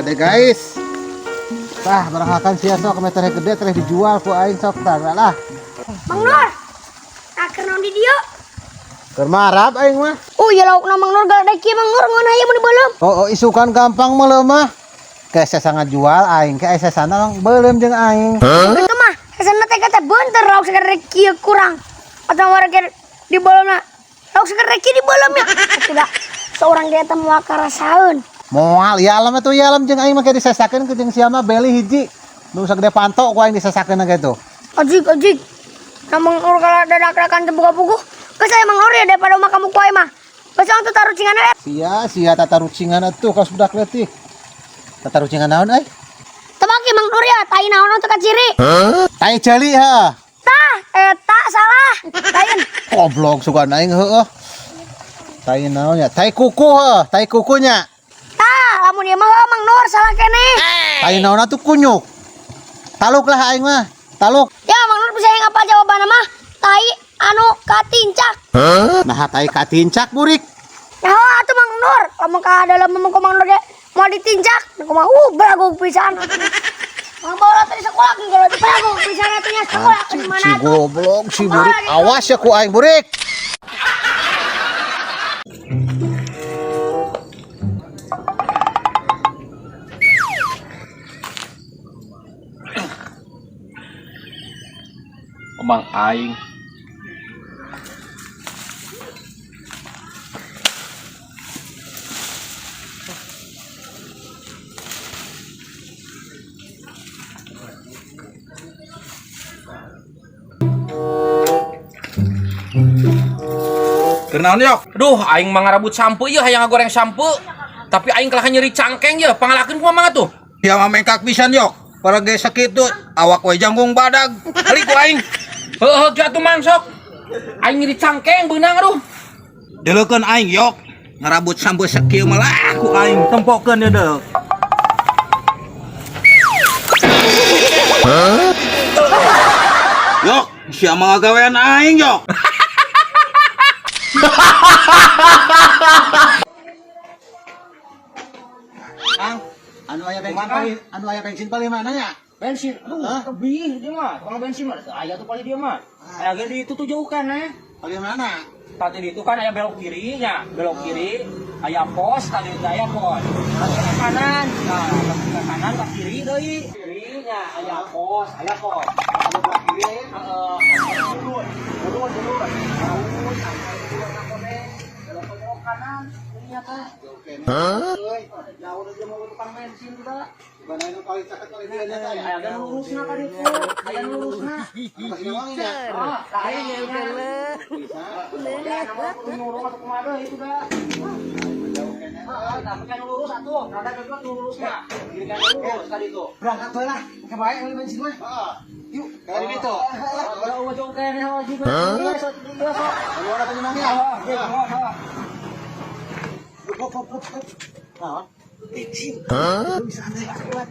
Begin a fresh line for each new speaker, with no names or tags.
Gede guys. Tah, barangkakan sia sok meter gede tereh dijual ku aing sok tah lah.
Mang Nur. Nah, keur naon di dieu?
Keur marab aing mah.
Oh, ya laukna Mang Nur gede kieu Mang Nur ngeunah ieu mun dibeuleum.
Oh, isukan gampang meuleum mah. Ke sesa ngajual aing ke sesana beuleum jeung aing.
Itu mah sesana teh kata beunteur lauk sagede kieu kurang. Atau warga dibeuleumna. Lauk sagede kieu dibeuleum ya. Tidak seorang dia teh moal karasaeun.
Moal ya alam atuh ya alam jeung aing mah ke disesakeun ke jeung sia mah beli hiji. Nu sagede panto ku aing disesakeun kitu.
Ajik ajik. Nah, Mang Nur kalau dadak-dadakan teu boga puguh. Geus aya Mang Nur ya daripada mah kamu ku aing mah. Geus atuh tarucingan we.
Sia sia tata rucingan atuh kaos budak leutik. Tata rucingan naon euy?
Tebak ya Mang Nur ya, tai naon teu kaciri.
Tai jali ha.
Tah, eta salah. Lain.
Goblok suka aing heueuh. Tai naon ya? Tai kuku heuh, tai kukunya.
Tah, lamun ieu mah heueuh Mang Nur salah keneh.
Tai naon atuh kunyuk. Taluk lah aing mah. Taluk.
Ya Mang Nur bisa yang apa jawabanna mah? Tai anu katincak.
Nah, tai katincak burik.
Nah, atuh Mang Nur, lamun ka dalam mah ku Mang Nur ge mau ditincak, kumaha belagu pisan. Mang bawa tadi sekolah kalau di belagu pisan atuh nya sekolah ke mana
Si
atuh.
goblok si burik. Awas ya ku aing burik.
Emang aing.
Kenaon yok?
Duh, aing mah ngarabut sampo ieu hayang ngagoreng sampo. Tapi aing kalah nyeri cangkeng ye, pangalakeun kumaha mah tuh.
Ya mah mengkak pisan yok. Para ge sakitu awak we janggung badag. Kali ku aing.
Heuh, kieu atuh mang sok. Aing nyeri cangkeng beunang aduh.
Deleukeun aing yok. Ngarabut sampo sakieu mah lah ku aing tempokeun ye deuk. Yok, sia mah ngagawean aing yok.
Kang, anu aya bensin paling anu aya bensin paling mana nya?
Bensin, aduh, lebih dia mah. Kalau bensin mah, aya tuh paling dia mah. Aya ge di itu tuh jauh kan, eh.
Paling mana?
Tadi itu kan aya belok kiri nya, belok kiri, aya pos, tadi itu aya pos. Tadi ke kanan, nah, ke kanan ke kiri deui. Kirinya aya pos, aya pos. Ada belok kiri, heeh. Turun, turun, turun. Terus sampai di belok ke kanan, ini teh.
Hah?
Jauh dia mau tukang bensin udah.
Gimana itu paling caket paling dia nya teh?
Aya ge lurusna ka ditu, aya lurusna.
Anu kasih wangi nya.
Ah, lain ya. Ya, nama kudu nyuruh atau kumaha deui itu dah. Heeh, tapi kan lurus atuh, rada deket lurus mah. Kiri kan lurus tadi tuh.
Berangkat bae lah, ke bae beli bensin mah. Yuk, kali itu.
Udah ujung kene juga. Iya, sok iya sok.
Anu ada penyemang ya?
Iya, heeh.
Hop hop hop hop. Naon? Bensin. Bisa teh. Kuat.